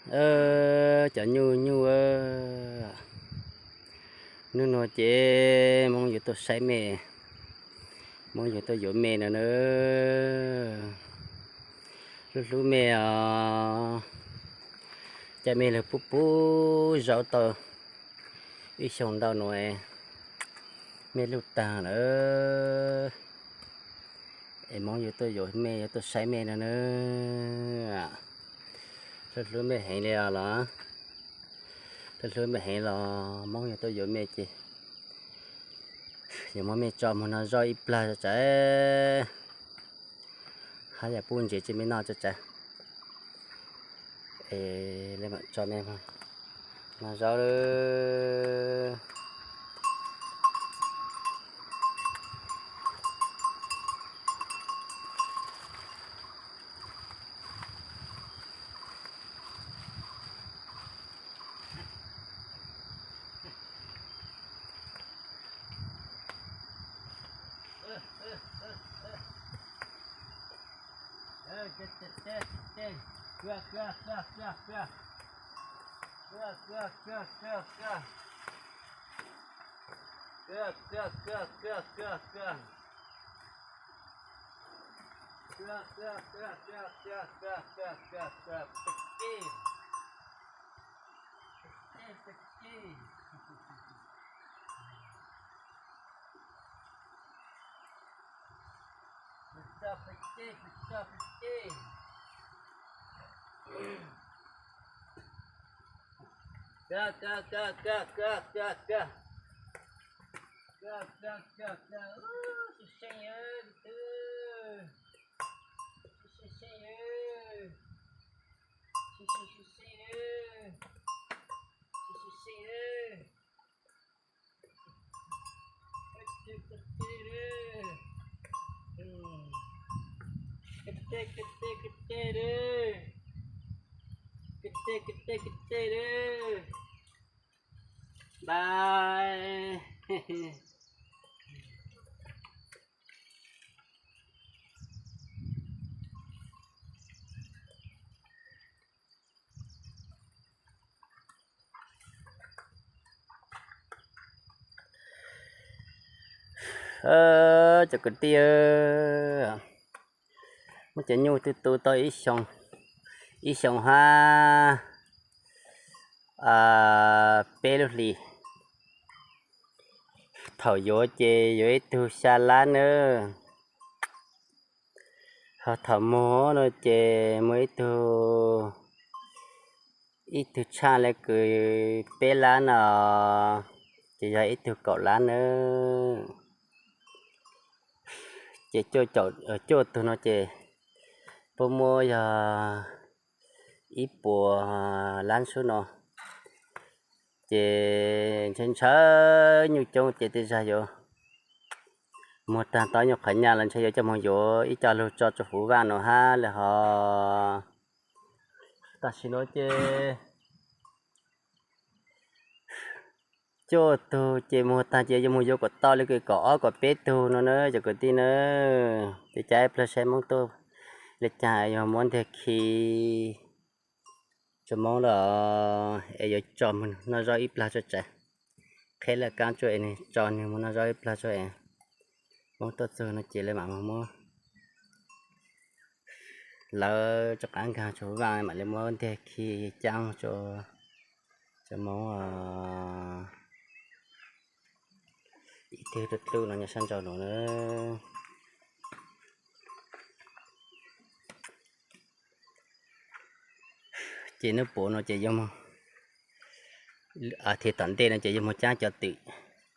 Cov nyuj nyuj, hnub no ces Hmoob yuav tuaj saib me, Hmoob yuav tuaj yuav me no na. Hlub hlub me os, caij me lug pub pub zaub tau ib xyoo ntau no, me luj taag lawm. Es Hmoob yuav tuaj yuav me, yuav tuaj saib me no na. Hlub hlub me heev li os los, hlub hlub me heev los Hmoob yuav tuaj yuav me ces yuav muab me tso mus noj zoj ib plag tso tsawv, hab yam pub ntsev tsi me noj tso tsawv. Es le mam tso me noj zoj. Cov kwv tij, muab cov nyuj twb tu tau ib xyoo hab peb lub hlis. Thaum yuav ces yuav ib tug xya lab nawb, ho thaum muag no ces muag ib tug, ib tug tshaj le kws peb lab no ces yog ib tug kaum lab nawb. Ces cuaj tug no ces puab muab yog ib puas lab sub no. Ces ntshaw ntshaw nyuj coob ces tej zag yuav muag taag tau nyuj qhov nyaj los ntshe yuav coj moog yuav ib co lug tso rua huv vaaj no hab le hov. Tam sim no ces cuaj tug ces muag taag ces yuav moog yuav kom tau le kws kaum ob kaum peb tug no na cov kwv tij na. Ces caij ib plag saib Moob tuaj le caag yuav muab ntiag khi rua Moob los es yuav tso moog noj zoj ib plag tso tsawv. Qheb laj kaab tso es nwg tso nwg moog noj zoj ib plag tso es Moob tuaj txug no ces le maam moog muab lawv rov qaab nkaag rua huv vaaj mam le muab ntiag khi caab rua Moob ib tug tuaj dlub no nyob sab nraud no na. Ces nub puav no ces yuav moog, a, thib tom ntej no ces yuav moog caab cov twm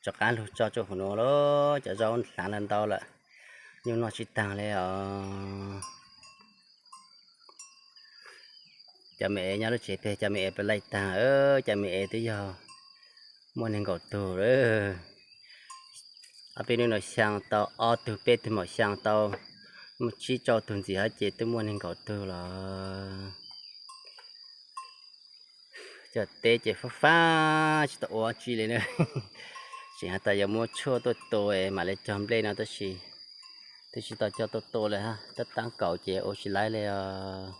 rov qaab lug tso rua huv nuav lawm. Cov zaub hlaav ntau ntau lawm, nyuj noj tsi taag le os. Cov me ev nyob lub tsev peg cov me ev peb laij taag, cov me ev twb yog muaj neeg nkaum tug lawm. Ob peb nub no xyaa tau ob tug peb tug maum xyaa tau muaj tsib rau tug ntxiv hab ces twb muaj neeg nkaum tug los. Cov teb ces fab fab tsis tau ua tsi le na. Tseem has tas yuav muab tshuaj tuaj tua mam le cog nplej no tab sis twb tsis tau coj tuaj tua le hab, tab taab kaum ces ua tsis laib le os.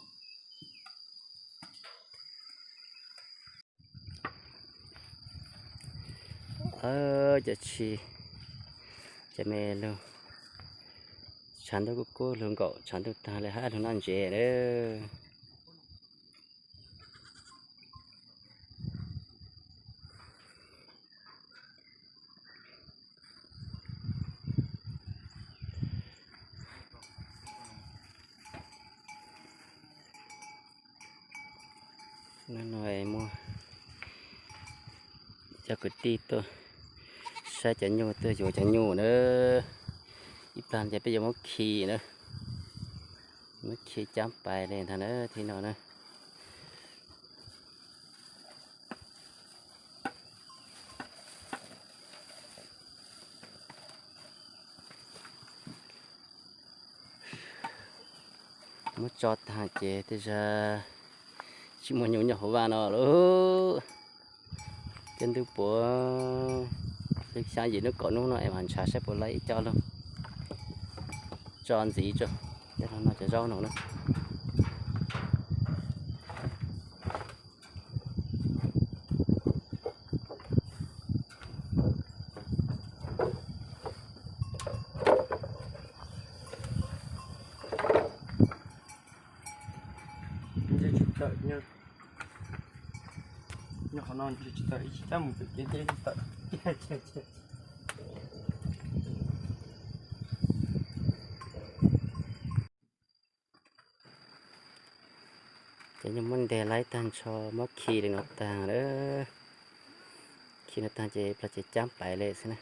Cov tshis, cov me lug, tshav ntuj kuj kub lug nkaum tshav ntuj taag le hab lug noj ntses lawm. Hnub no muaj cov kwv tij tuaj saib cov nyuj, tuaj yuav cov nyuj na. Ib plag ces peb yuav muab khi na, muab khi caab pais le ntag na, thib no na. Muab tso taag ces tej zag tsis muaj nyuj nyob hauv vaj no lauj. Cov ntub puav, xyaa yim nub kaum nub no es mas ntshav saib puas laib ib co lauj. Tso ntxiv tso, coj los noj cov zaub no na. Nyob qhov no tsis tawm ib sab mus pem kev thiaj tawm. Ces nyuj muab nteg laib tag nrho, muab khi li no tag lawm. Khi no tag ces plag ces caab pais le xwb na.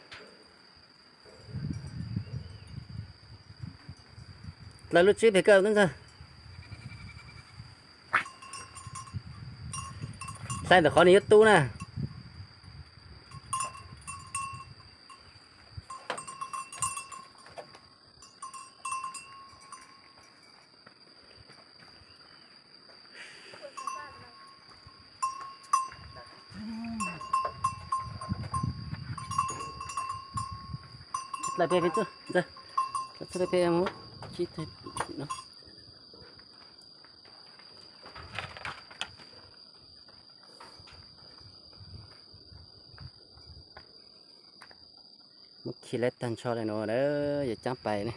Dlaws lub tswb pem koj tub ntxawg. Hlais ntawm qhov nws yuav tu na. Txhob dlai pem, txhob dlai pem, mus khi no. Muab khi lawv tag nrho li no lawm, yuav caab pais ne.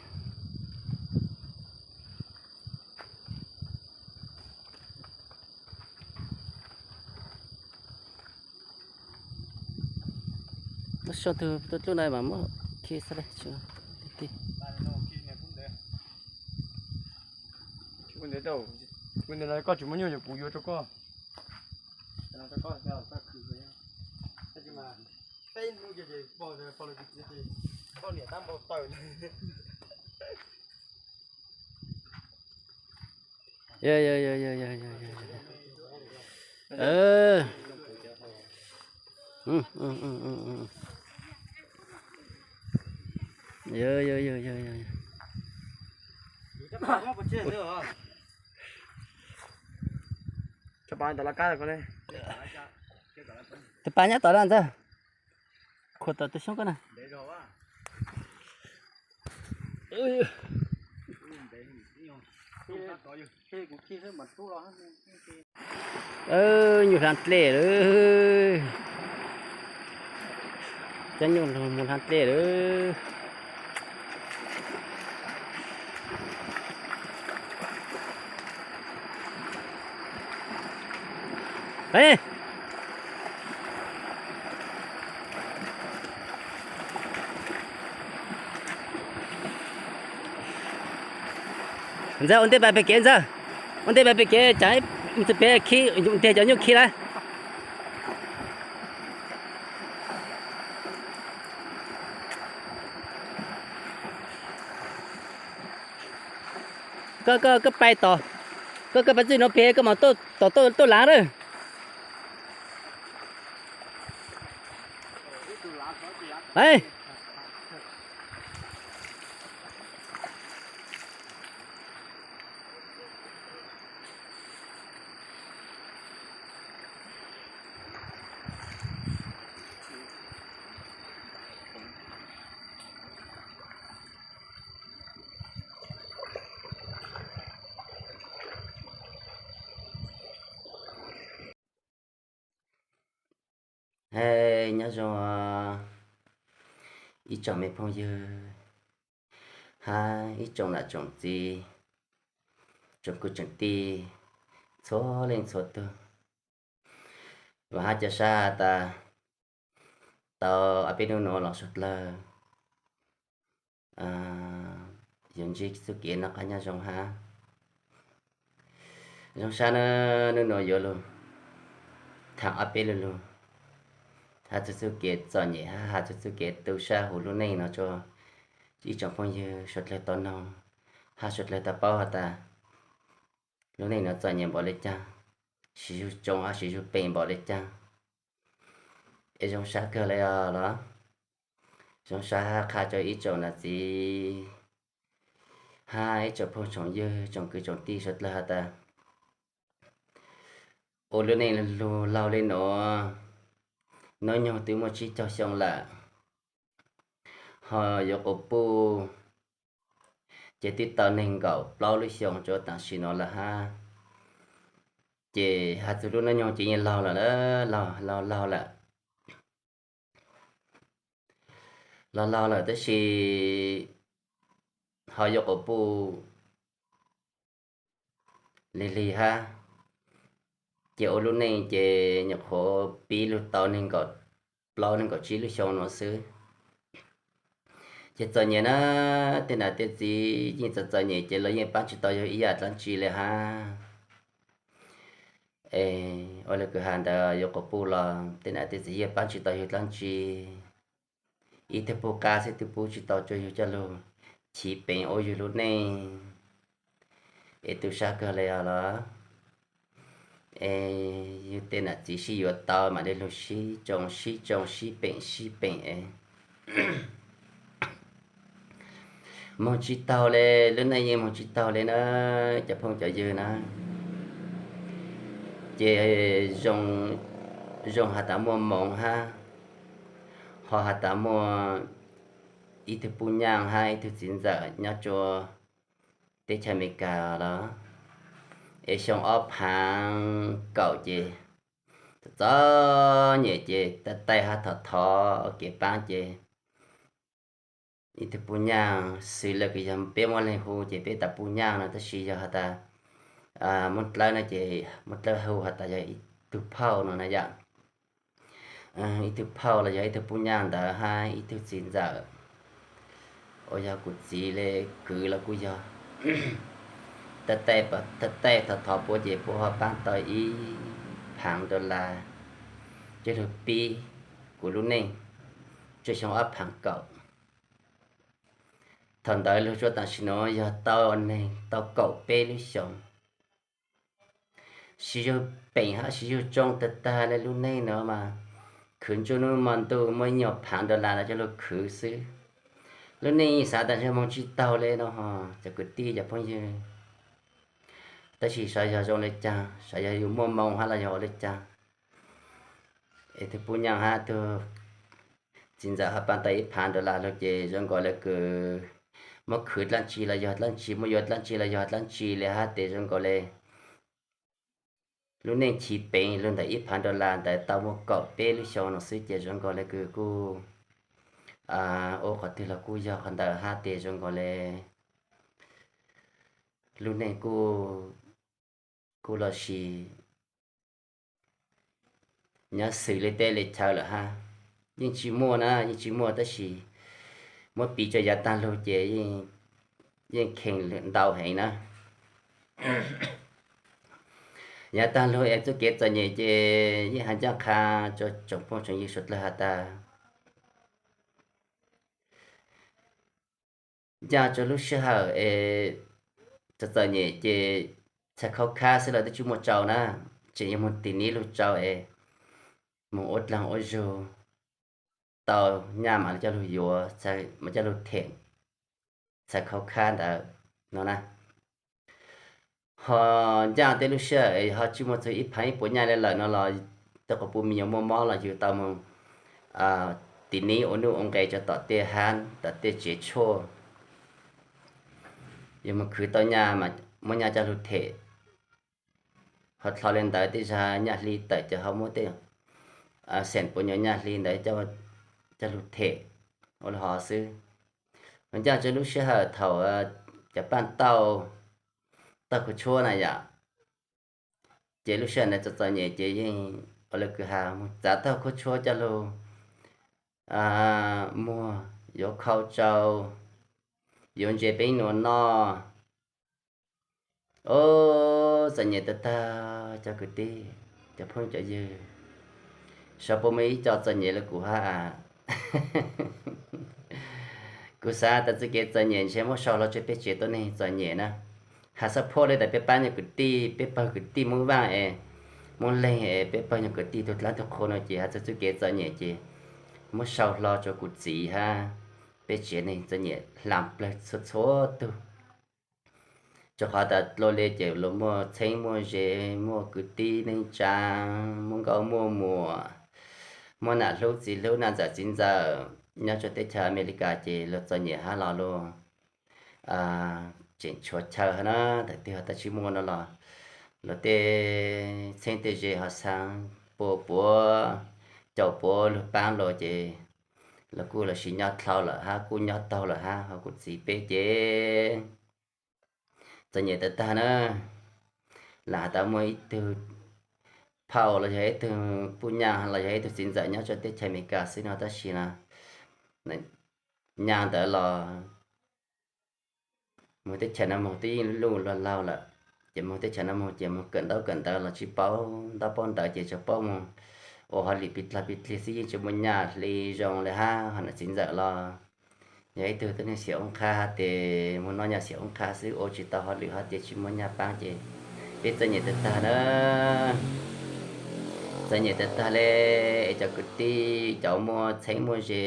Muab sau tug tuaj dlub no mas muab khi xwb le, tsis ua ti. Koj tsis muaj nyuj kuv yuav rau koj. Tus pas nyob tod na ntxawg. Khuam tom tus xyoob koj na. Nyuj hlaav dlej lawm. Cov nyuj mus hlaav dlej lawm. Ntxawg, ua ntej pais pem kev ntxawg. Ua ntej pais pem kev, tsam mus txug pem khi, nteg cov nyuj khi lawm. Koj, koj, koj pais tom, koj, koj pais txij no pem, koj mam tom tuaj laav lawm. Hei, nyob zoo os. ib tsoom me phooj ywg hab ib tsoom nam tsoom txiv, tsoom kwv tsoom tij txhua leej txhua tug. Vam hab ca sab has tas tau ob peb hnub nuav los suav dlawg yuav ntsib txuj kev noj qab nyob zoo hab zoo sab na. Hnub nuav yuav lug thaam ob peb lu lug, has txug txuj kev txom nyem hab has txug txuj kev tu sab huv lub neej nuav rua ib tsoom phooj ywg suav dlawg tau noog hab suav dlawg tau paub has tas lub neej nuav txom nyem npaum le caag, siv zug tsoo hab siv zug peem npaum le caag. Es zoo sab kawg le os los, zoo sab hab qha rua ib tsoom nam txiv hab ib tsoom phooj tsoom ywg tsoom kwv tsoom tij suav dlawg has tas ua lub neej lug laug le nuav, hnub nyoog twb muaj tsib caug xyoo lawm, ho yuav quas puj ces twb tau neeg nkaum plaub lub xyoo rua taam sim nuav lawm hab. Ces has txug lub hnub nyoog ces yeej laug lawm, laug laug lawm, laug laug lawm tab sis ho yuav quas puj lig lig hab. Ces ua lub neej ces nyuam qhuav pib lug tau neeg nkaum plaub neeg nkaum tsib lub xyoo nuav xwb. Ces txom nyem na, tej nam tej txiv yeej txom txom nyem ces los yeej paab tsi tau yug ib yaam dlaab tsi le hab. Es ua le kws has ntawd yuav quas puj los tej nam tej txiv yeej paab tsi tau yug dlaab tsi. Ib tug puj qab xwb twb pub tsi tau rua yug coj lug chiv peev ua yug lub neej. Es tu sab kawg le os los, es yug tej nam txiv sib yuav tau mam le lug sib tsoo sib tsoo sib peem sib peem es moog tsi taug le, lub neej yeej moog tsi taug le na, cov phooj cov ywg na. Ces zoo has tas muaj moov hab, ho has tas muaj ib tug puj nyaaj hab ib tug txiv ntxawm nyob rua teb chaws Amelikas los, es xyoo ob phaav kaum ces txom nyem ces taij taij hab thov thov ua kev paab ces ib tug puj nyaaj xws le kws yog peb muaj leej hu ces peb tas puj nyaaj no, tab sis yog has tas muaj dlawb no ces muaj dlawb hu has tas yog ib tug phauj no na yom. Ib tug phauj los yog ib tug puj nyaaj ntawd hab ib tug txiv ntxawm uas yog kuv txiv le kwv los kuj yog, taij taij thov thov puab ces puab ho paab tau ib phaav dollar coj lug pib kuv lub neej rua xyoo ob phaav kaum. Thaum ntawd lug rua taam sim nuav yog tau neeg tau kaum peb lub xyoo. Siv zug peem hab siv zug tsoo tag tag le lub neej nuav mas khwv ntsug nub mo ntuj muaj ib nyuag phaav dollar no coj lug khwv xwb. Lub neej xaav tas moog tsi taug le no ho cov kwv tij cov phooj ywg. Tab sis xyov yog zoo le caag, xyov yog yus muaj moo hab los yog ua le caag, es tug puj nyaaj hab tug txiv ntxawm ho paab tau ib phaav dollar lug ces zoo nkaus le kws muab khwv dlaab tsi los yog dlaab tsi, muab yuav dlaab tsi los yog dlaab tsi le hab tes zoo nkaus le lub neej chiv peev lug ntawm ib phaav dollar ntawd tau muaj kaum peb lub xyoo no xwb ces zoo nkaus le kws kuj ua qhov twg los kuj yog qhov ntawd hab tes zoo nkaus le lub neej kuj, kuj los sis nyob xws le teb le chaw lawm hab. Yeej tsi muaj na, yeej tsi muaj tab sis muab piv rua yav taag lug ces yeej kheev ntau heev na. Yav taag lug es txuj kev txom nyem ces yeej has ncaaj qha rua tsoom phooj tsoom ywg suav dlawg has tas ncaaj rua lub sij hawm es txom txom nyem ces txhais khauv khab xwb los twb tsi muaj tsau na, tseem yuav moog tim nib lug tsau es moog ua dlaag ua zug tau nyaj mam coj lug yuav, mam coj lug them txhais khauv khab ntawd no na. Ho ncaaj tej lub sij hawm es ho tsi muaj txug ib phaav ib puas nyaj le lawm no los tej quas puj me nyuam muaj mob los yug tau moog tim nib ua nuj ua nqe rua tom tej hab tom tej tsev tshuaj, yug moog khwv tau nyaj, muab nyaj coj lug them. Ho dlhau le ntawd tej zag nyaj hli tawm ces ho muab tej xeem puas nyuam nyaj hli ntawd coj lug them. ua li hov xwb. Los nco ntsoov lub sij hawm thaum cov paj tauj, tauj kua tshuab na yom, ces lub sij hawm ntawd txom txom nyem ces yeej ua li kwv ha mus txav tauj kua tshuab coj lug muag, yuav khau tsau, yuav ntses peeb nua noj. Ub, txom nyem tag tag cov kwv tij, cov phooj cov ywg, xyov puas muaj ib co txom nyem li kuv hab. Kuv xav tas txuj kev txom nyem ntshe muab sau hlo rua peb tsev tuab neeg txom nyem na. Has xab phuaj li tas peb pab nyuag kwv tij, peb pawg kwv tij Moob Vaaj es Moob Leeg es peb pawg nyuag kwv tij tug dlaab tug qhua no ces has txug txuj kev txom nyem ces muab sau hlo rua kuv txiv hab peb tsev neeg txom nyem hla plawg txhua txhua tug. Rua qhov tas dlua li ces luag muaj txheeb muaj ze, muaj kwv tij neej tsaa, muaj nkauj muaj muam, muaj nam hlub txiv hlub, nam ntxawm txiv ntxawm nyob rua teb chaws Amelikas ces luag txom nyem hab los luag tseem tshuav chaw hab na. Thaum twg ho tau tsi muaj no los luag tej txheeb tej ze ho xaav pua puav caum puav lug paab luag ces luag kuj los sis nyob dlhau lawm hab kuj nyob taug lawm hab ho kuv txiv peb ces txom nyem tag tag na. Lam has tas muaj ib tug phauj los yog ib tug puj nyaaj los yog ib tug txiv ntxawm nyob rua teb chaws Amelikas xwb no tab sis no nyaaj ntawd los moog teb chaws no moog twb yeej luj luj luag laug lawm, ces moog teb chaws no moog ces moog kawm ntaub kawm ntawv los tsi paub ntaub paub ntawv ces tsuas paub moog ua hauj lwm pig dlag pig dlig xwb yeej tsi muaj nyaaj hli zoo le hab ho nam txiv ntxawm los yog ib tug tuab neeg xiam oob qhab hab tes moog noj nyaaj xiam oob qhab xwb ua tsi tau hauj lwm hab tes tsi muaj nyaaj paab ces peb txom nyem tag tag na. Txom nyem tag tag le es cov kwv tij cov muaj txheeb muaj ze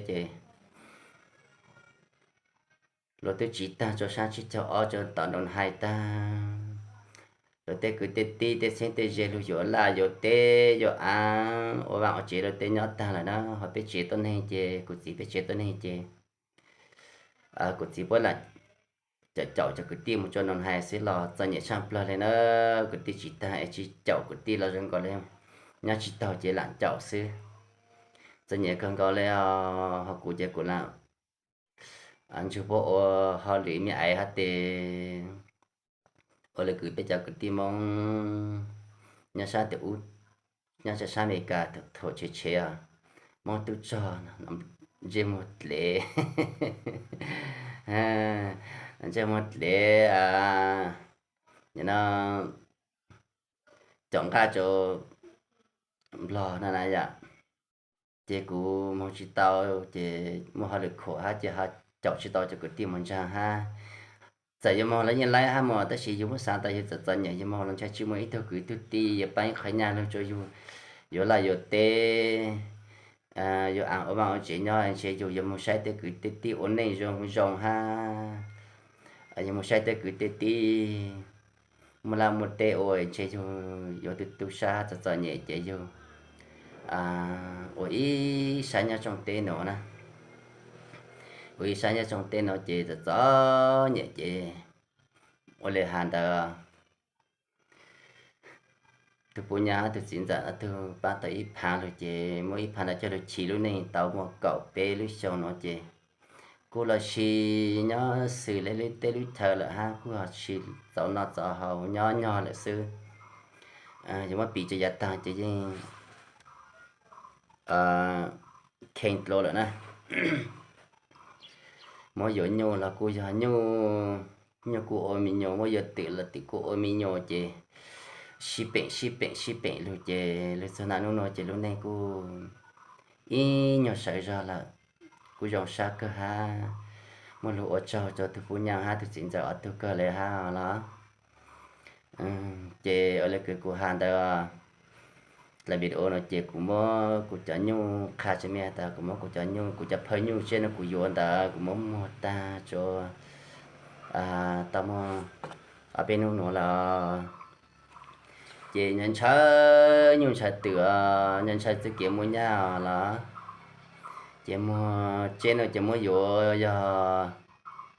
ces luag twb tsiv taag rua saab tsib caug ob rua tom Nroos Hais taag. Luag tej kwv tej tij tej txheeb tej ze luag yuav laj yuav teb yuav aav ua vaaj ua tsev luag tej nyob taag lawm na, ho peb tsev tuab neeg ces kuv txiv peb tsev tuab neeg ces kuv txiv puab lam caum caum cov kwv tij mus rua Nroos Hais xwb los txom nyem tshaaj plawg le na. Kwv tij tsiv taag es tsi caum kwv tij los zoo nkaus le nyob tsi taug ces lam caum xwb. Txom nyem kawg nkaus le os, ho kuv ces kuv lam ntsug puab ua hauj lwm me aiv hab tes ua le kwv peb cov kwv tij Moob nyob saab tes ub, nyob saab Amelikas thaum tshev tshev os, Moob tub rog ntsej muag dlev, ntsej muag dlev, no caum nqaj rua Nplog no na yom. Ces kuv moog tsi tau, ces muaj hauj lwm khuam hab ces ho caum tsi tau cov kwv tij mus ntsaag hab. Txawm yuav moog los yeej laib hab mog, tab sis yug muab xaav tas yug txawm txom nyem yug moog los ntshai tsi muaj ib tug kwv tug tij yuav paab ib qho nyaaj lug rua yug, yuav laj yuav teb, yuav aav ua vaaj ua tsev nyob, ntshe yug yuav moog saib tej kwv tej tij ua neej zoo zoo hab, yuav moog saib tej kwv tej tij muaj laj muaj teb ua, ntshe yug yuav tu tu sab txom txom nyem ces yug ua ib sab nyob rooj teb nuav na, ua ib sab nyob rooj teb nuav ces txom txom nyem ces ua le has ntawd tug puj nyaab hab tug txiv ntxawm ob tug paab tau ib phaav lug ces muab ib phaav ntawd coj lug chim lub neej tau muaj kaum peb lub xyoo nuav ces kuj los sis nyob xws le lub teb lub chaw lawm hab kuj ho tsi txaus noj txaus haus nyob nyog lawm xwb. Yog muab piv rua yav taag ces yeej kheev dlua lawm na. Muab yuav nyuj los kuj yog nyuj, nyuj kuj ua me nyuam, muab yuav twm los twm kuj ua me nyuam ces sib peem sib peem sib peem lug ces lug txug naj nub nuav ces lub neej kuj ib nyuag sawv zog lawm, kuj zoo sab kawg hab. Muaj lug ua tsaug rua tug puj nyaab hab tug txiv ntxawm ob tug kawg le hab los. Ces ua le kws kuv has ntawd, dlaim video no ces kuv muab kuv cov nyuj qha tsua mej tas kuv muab kuv cov nyuj, kuv cov phawj nyuj tsiab no kuv yuav ntawd kuv muab muag tag rua tau muaj ob peb nub nuav lawm. Ces ntshaw nyuj ntshaw twm, ntshaw txuj kev muaj nyaj los, ces muag tsiab no ces muab yuav yog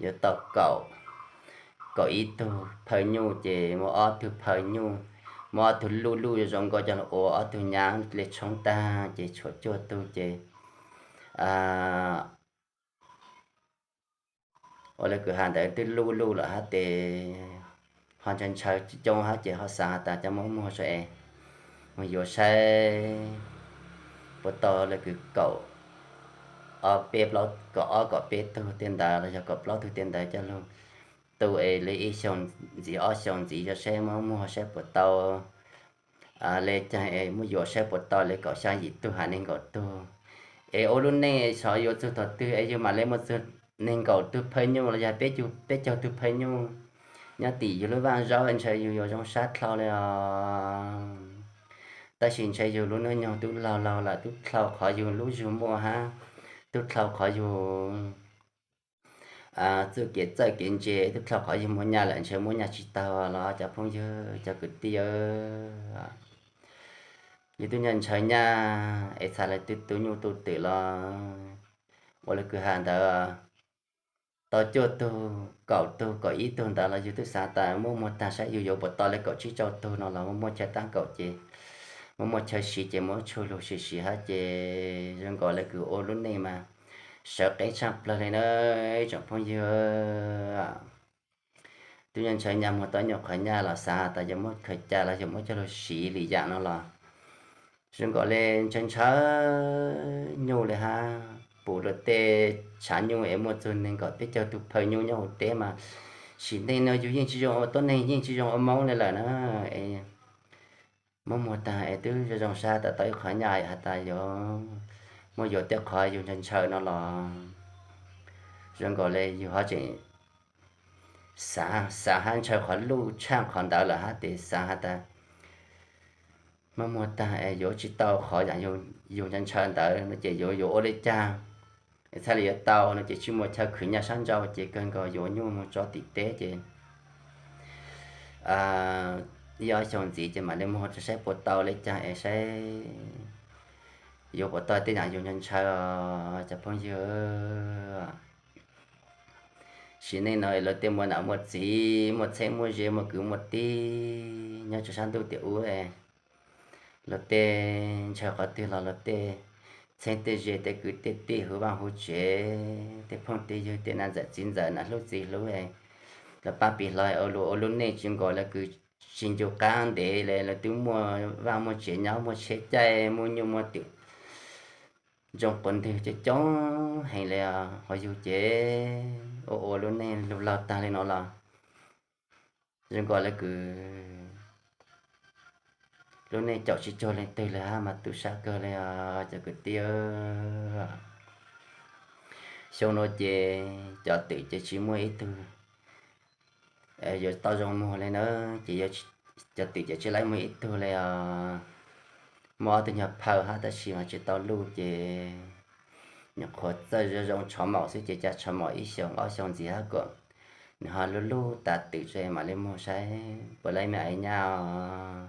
yuav tau kaum, kaum ib tug phawj nyuj ces muab ob tug phawj nyuj, muab ob tug luj luj zoo nkauj coj lug ua ob tug nyaab le tshoob tag ces tshuav cuaj tug ces ua lawv kws has ntawd twb luj luj lawm hab tes ho ntshaw ntshaw coob hab ces ho xaav has tas cov muab muag tso es mus yuav saib puas tau lawv kws kaum ob peb plaub, kaum ob kaum peb tug tej ntawd los yog kaum plaub tug tej ntawd coj lug tu es li ib xyoo ntxiv ob xyoo ntxiv zoo saib muab muag saib puas tau le caag es muab yuav saib puas tau li kaum xya yim tug has neeg nkaum tug. Es ua lub neej xyov yuav txug thaum twg es yug mam le muaj txug neeg nkaum tug phaj nyuj los yog peb caug tug phaj nyuj nyob tim yug lub vaaj zaub ntshe yug yuav zoo sab dlhau le os. Tab sis ntshe yug lub hnub nyoog tub laug laug lawm, tub dlhau qhov yug lub zug muaj hab, tub dlhau qhov yug txuj kev txawj kev ntse, tub dlhau qhov yug muaj nyaj lawm ntshe muab nyaj tsis taug los cov phooj ywg cov kwv tij. Yug tub nyaj ntshaw nyaj es txhad lawv tub tu nyuj tu twm los ua lawv kws has ntawd tau cuaj tug kaum tug kaum ib tug ntawd los yug tub xaav tas muab muag taag saib yug yuav puas tau le kaum tsib rau tug no los muab muaj chaw taab kaum ces muab muaj chaw siv ces muab tshuaj lug siv siv hab ces zoo nkaus le kws ua lub neej mas sawv qeeb tshaaj plawg le na ib tsoom phooj ywg. Tub nyaj ntshaw nyaj muag tau nyuam qhuav nyaj los xaav tas yuav muab khaws ca los yog muab coj lug siv li yaam no los zoo nkaus le ntshaw ntshaw nyuj le hab, pum luag tej tshav nyuj es muaj txug neeg nkaum peb caug tug phaj nyuj nyob huv teb mas sim neej no yug yeej tsis zoo ua tuab neeg yeej tsis zoo ua Moob le lawm na. Es muab muag taag es twb zoo zoo sab tas tau ib qhov nyaj has tas yuav muab yuav tej qhov yug ntshaw ntshaw no los zoo nkaus le yug ho tseem xaav hab ntshaw qhov luj tshaaj qhov ntawd lawm hab tes xaav has tas muab muag taag es yuav tsis tau qhov yaam yug ntshaw ntshaw ntawd no ces yuav yuav ua le caag es txhaj le yuav tau no ces tsis muaj chaw khwv nyaj sab nrau ces kawg nkaus yuav nyuj moog tso tim teb ces ib ob xyoo ntxiv ces mam le muag rua saib puas tau le caag es saib yuav puas tau tej yaam yug ntshaw ntshaw os cov phooj ywg. Sim neej no luag tej muaj nam muaj txiv muaj txheeb muaj ze muaj kwv muaj tij nyob rua sab ntuj tim ub, luag tej ntshaw qhov twg los luag tej txheeb tej ze tej kwv tej tij huv vaaj huv tsev tej phooj tej ywg tej nam ntxawm txiv ntxawm nam hlub txiv hlub, luag paab pim hlo ua lub, ua lub neej tsis nkaus le kws tsis ncu qaab ntev le luag twb muaj vaaj muaj tsev nyob muaj tsheb caij muaj nyuj muaj twm ntsoog quav ntwg coob coob heev le os. Ho yug ces ua ua lub neej lug laug taag le no los zoo nkaus le kws lub neej caum tsis cuag leej twg le hab mas tu sab kawg le os cov kwv tij. Xyoo no ces cov twm ces tsis muaj ib tug yuav tau zoo muag le na, ces cov twm ces tsis laib muaj ib tug le os. Muaj ob tug nyuag phaw hab tab sis mas tsis tau luj ces nyuam qhuav txawj zoo zoo tshov maum xwb ces ca tshov maum ib xyoos ob xyoos ntxiv hab kom nws ho luj luj tas twm tso mam le muag saib puas laib me aiv nyaj os.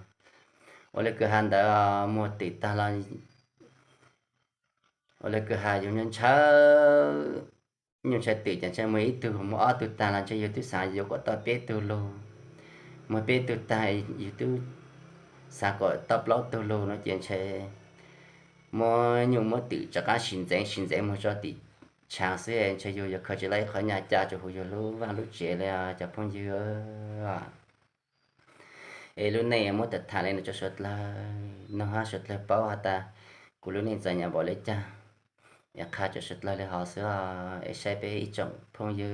Ua le kws has ntawd muag twm taag los ua le kws has yug ntshaw nyuj ntshaw twm ces ntshe muag ib tug muag ob tug taag los ntshe yug twb xaav yuav kom tau peb tug lug, muag peb tug taag yug twb xaav kom tau plaub tug lug no ces ntshe muab nyuj muab twm rov qaab sim ntxeev sim ntxeev muag tso tim tshaav xwb ntshe yug yuav khaws tsis laib ib qhov nyaj ca rua huv yug lub vaaj lub tsev le os cov phooj ywg. Es lub neej muab tham tham le no rua suav dlawg noog hab suav dlawg paub has tas kuv lub neej txom nyem npaum le caag. Es qha rua suav dlawg le hov xwb os, es saib peb ib tsoom phooj ywg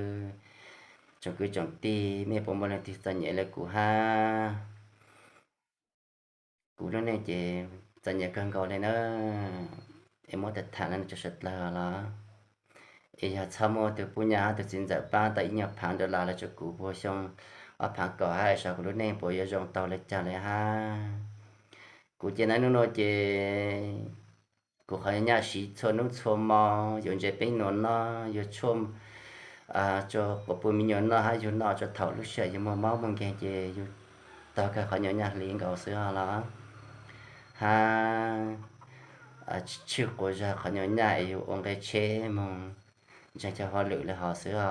tsoom kwv tsoom tij mej puas muaj leej twg txom nyem le kuv hab. Kuv lub neej ces txom nyem kawg nkaus le na, es muab tham tham le no rua suav dlawg los. Es yog txhob muaj tug puj nyaj hab tug txiv ntxawm paab tau ib nyuag phaav dollar los rua kuv puag xyoo ob phaav kaum hab es saib kuv lub neej puas yuav zoo tau le caag le hab. Kuv ces nawb hnub no ces kuv qhov nyaj siv txhua hnub txhua mo, yuav ntses peeb nuas noj, yuav tshuaj rua quas puj me nyuam noj hab yug noj rua thaum lub sij hawm yug muaj mob muaj nkeeg ces yug taug kag qhov nyuam nyaj hliv nkaus xwb os los. Hab tshwj quas zag qhov nyuam nyaj es yug ua nqe tsheb moog ntseeg chaw hauj lwm le hov xwb os.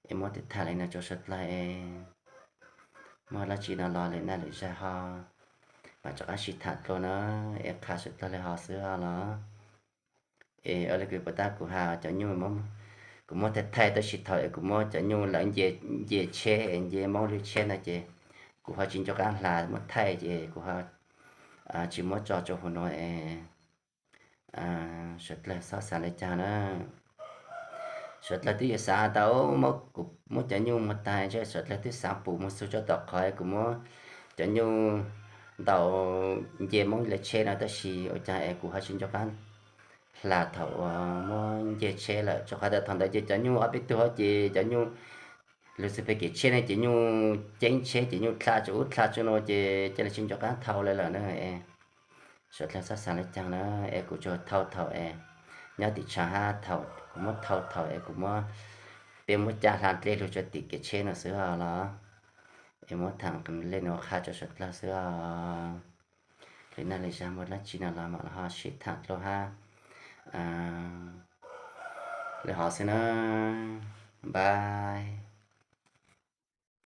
Es muab tham le no rua suav dlawg es muaj dlaab tsi no los lwm naj lwm zag ho mam rov qaab sib tham dlua na, es qha suav dlawg le hov xwb os los. Es ua le kws puas tab kuv has cov nyuj muab kuv muab thaij thaij tab sis thaum es kuv muab cov nyuj lawv nce, nce tsheb es nce Hmoob li tsheb no ces kuv ho tsis nco qab hla muab thaij ces kuv ho tsis muab tso rau hauv no es suav dlawg txhob xav li cas na. Suav dlawg twb yuav xav tau muab, kuv muab cov nyuj muag tag ntshe suav dlawg twb xav pum muag xu tso tom qhov kuv muab cov nyuj ntaus nce Hmoob li tsheb no tab sis ua cas es kuv ho tsis nco qab hla thaum uas muab nce tsheb lawm, rau qhov tias thaum ntawd ces cov nyuj ob peb tug ces cov nyuj lug xws pem kev tsheb ne ces nyuj ceeb tsheb ces nyuj dlha tsuj ub dlha tsuj no ces cia li tsis nco qab thau li lawm na. Suav dlawg txhob xav li cas na, es kuv tsuas thau thaum es nyob tim tshav hab thaum kuv muab thau thaum es kuv muab, peb muab caj hla dlej lug rua tim kev tsheb no xwb os los, es muab thaum le nuav qha rua suav dlawg xwb os. Lwm nag lwm zag muaj dlaab tsi no los mam ho sib thaam dlua hab lwm hov xwb na. Bye.